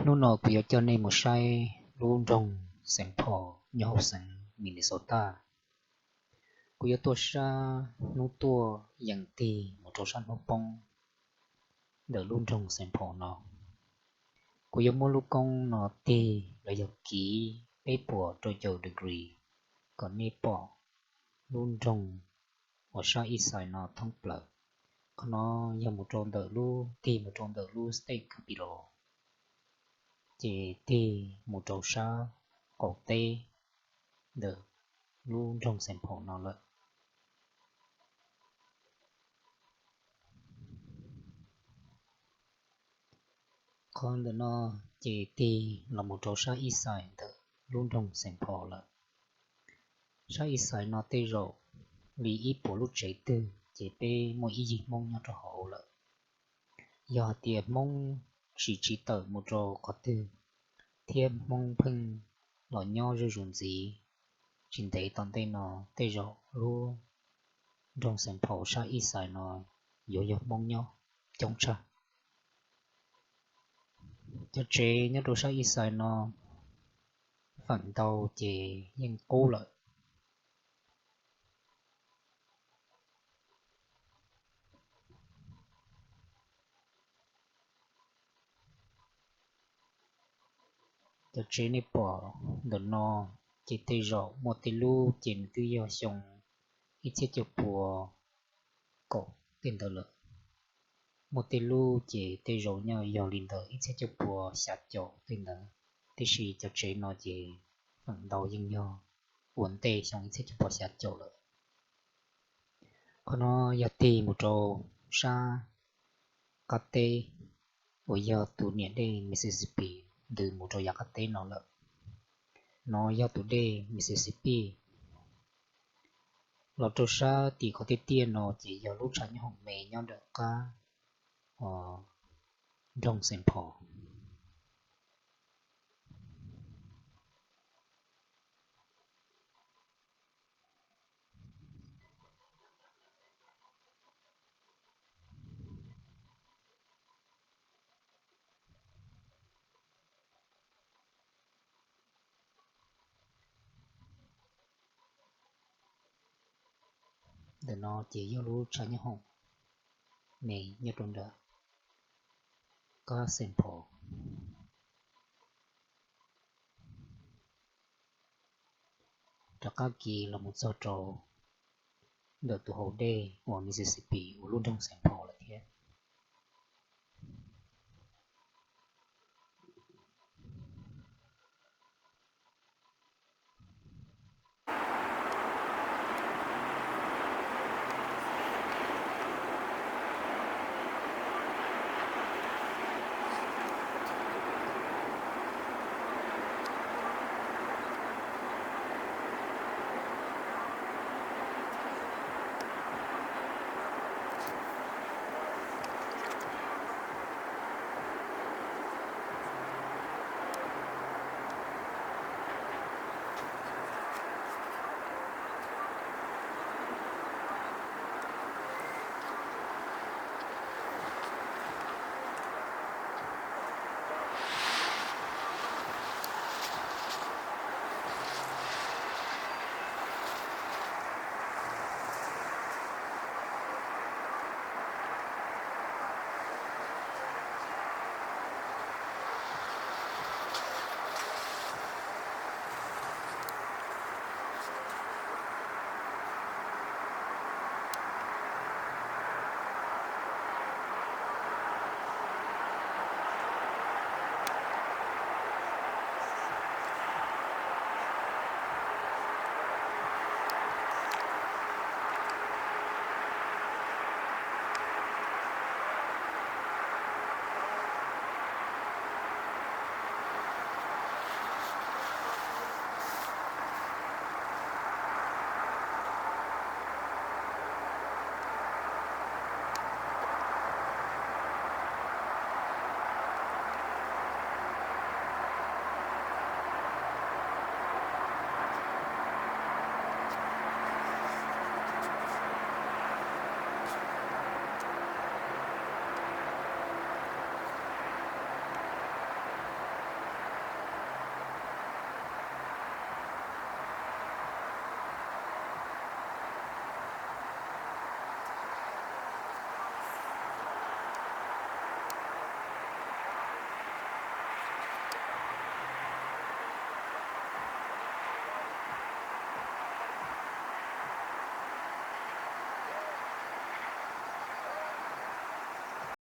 Hnub no kuv yuav coj nej mus saib lub nroog Saint Paul nyob hauv xeev Minnesota. Kuv yuav tuaj sab hnub tuaj yees tig mus rau sab hnub poob ntawm lub nroog Saint Paul no. Kuv yuav muab lub koob no tig los yog kiv peb puas rau caum degree kom nej pom lub nroog uas sab east side no thoob plaws. Qhov no yog mus rau ntawm lub, tig mus rau ntawm lub state capitol, ces tig mus rau sab qaum teb ntawm lub nroog Saint Paul no lawm. Qhov ntawm no ces tig los mus rau sab east side ntawm lub nroog Saint Paul lawm. Sab east side no tej zaum li ib puas lub tsev twg ces peb muaj ib yig Hmoob nyob rau hauv lawm. Yog hais tias Hmoob tsis tsiv tawm mus rau qhov twg thiab Hmoob pheej los nyob zuj zus ntxiv, tsis ntev tom ntej no tej zaum lub nroog Saint Paul sab east side no yuav yog Hmoob nyob coob tshaj. Cov tsev nyob rau sab east side no feem ntau ces yeej qub lawm. Cov tsev nej pom ntawm no ces tej zaum muaj tej lub ces nws twb yog xyoo ib txhiab cuaj puas kaum tej ntawd lawm. Muaj tej lub ces tej zaum nyaj yog li ntawm ib txhiab cuaj puas xya caum tej ntawd, tiam sis cov tsev no ces feem ntau yeej yog ua ntej xyoo ib txhiab cuaj puas xya caum lawm. Qhov no yog tig mus rau sab qab teb uas yog tus niam dej Mississippi ntws mus rau yav qab teb no lawm. No yog tus dej Mississippi. Los rau sab tim qhov tiaj tiaj no ces yog lub tshav nyob hoom me nyob ntawm qab nroog Saint Paul. Ntawm no ces yog lub tshav nyob hoom me nyob rau ntawm qab Saint Paul. Rov qab kiv los mus txog rau ntawm tus hau dej uas Mississippi uas lub nroog Saint Paul lawm thiab.